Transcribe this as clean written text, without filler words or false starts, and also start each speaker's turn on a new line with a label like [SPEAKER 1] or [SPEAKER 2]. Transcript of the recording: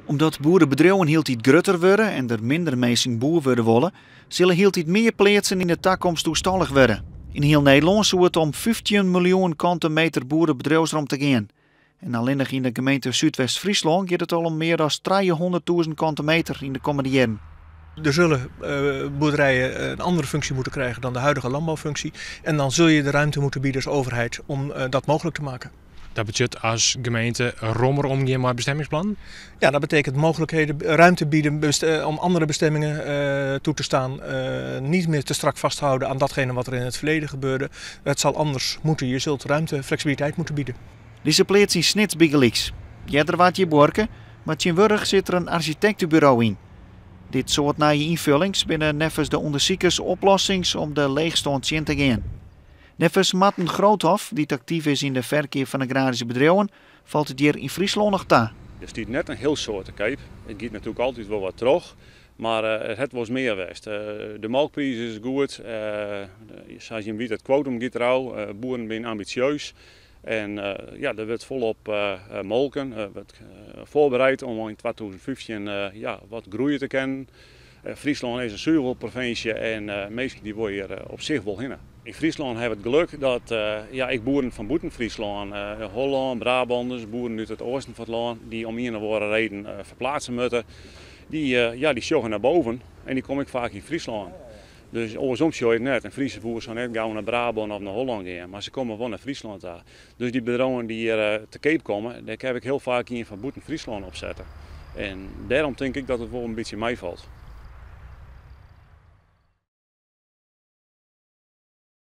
[SPEAKER 1] Omdat boerebedriuwen hieltyd grutter wurde en der minder minsken boer wurde wolle, sille hieltyd mear pleatsen yn de takomst oerstallich wurde. Yn hiel Nederlân soe it om 15 miljoen kante meter boerebedriuwsromte gean. En allinnich yn de gemeente Súdwest-Fryslân giet it al om mear as 300.000 kante meter yn de kommende jierren.
[SPEAKER 2] Er zullen boerderijen een andere functie moeten krijgen dan de huidige landbouwfunctie. En dan zul je de ruimte moeten bieden als overheid om dat mogelijk te maken.
[SPEAKER 3] Dat betsjut as gemeente rommer omgean mei bestemmingsplannen?
[SPEAKER 2] Ja, dat betekent mogelijkheden, ruimte bieden om andere bestemmingen toe te staan. Niet meer te strak vasthouden aan datgene wat er in het verleden gebeurde. Het zal anders moeten. Je zult ruimte, flexibiliteit moeten bieden.
[SPEAKER 1] Dizze pleats yn Snits bygelyks. Earder waard hjir buorke, mar tsjintwurdich sit der in arsjitekteburo yn. Dit soart nije ynfullings binne neffens de ûndersikers oplossings om de leechstân tsjin te gean. Neffens Marten Groothof, dy't aktyf is yn de ferkeap fan agraryske bedriuwen, falt it hjir yn Fryslân noch ta.
[SPEAKER 4] Der stiet net in hiel soad te keap. It giet natuerlik altyd wol wat troch, mar it hat wolris mear west. De molkpriis is goed. Sa as jim witte, it kwotum giet derôf. Boeren binne ambisjeus. En ja, der wurdt folop molken, wurdt foarbereid om yn 2015 ja, wat groeie te kinnen. Fryslân is in suvelprovinsje en minsken dy wolle hjir op sich wol hinne. Yn Fryslân hawwe we it gelok dat ja, ek boeren fan bûten Fryslân, Hollân, Brabanners, boeren út it oasten fan it lân, dy't om ien of oare reden ferplaatse moatte, dy, ja, dy sjogge nei boven en dy komme ek faak yn Fryslân. Dus oarsom sjoch je it net. In Fryske boer sil net gau nei Brabân of nei Hollân gean, mar se komme wol nei Fryslân ta. Dus dy bedriuwen dy't hjir te keap komme, dêr kin ik hiel faak ien fan bûten Fryslân opsette. En dêrom tink ik dat it wol in bytsje meifalt.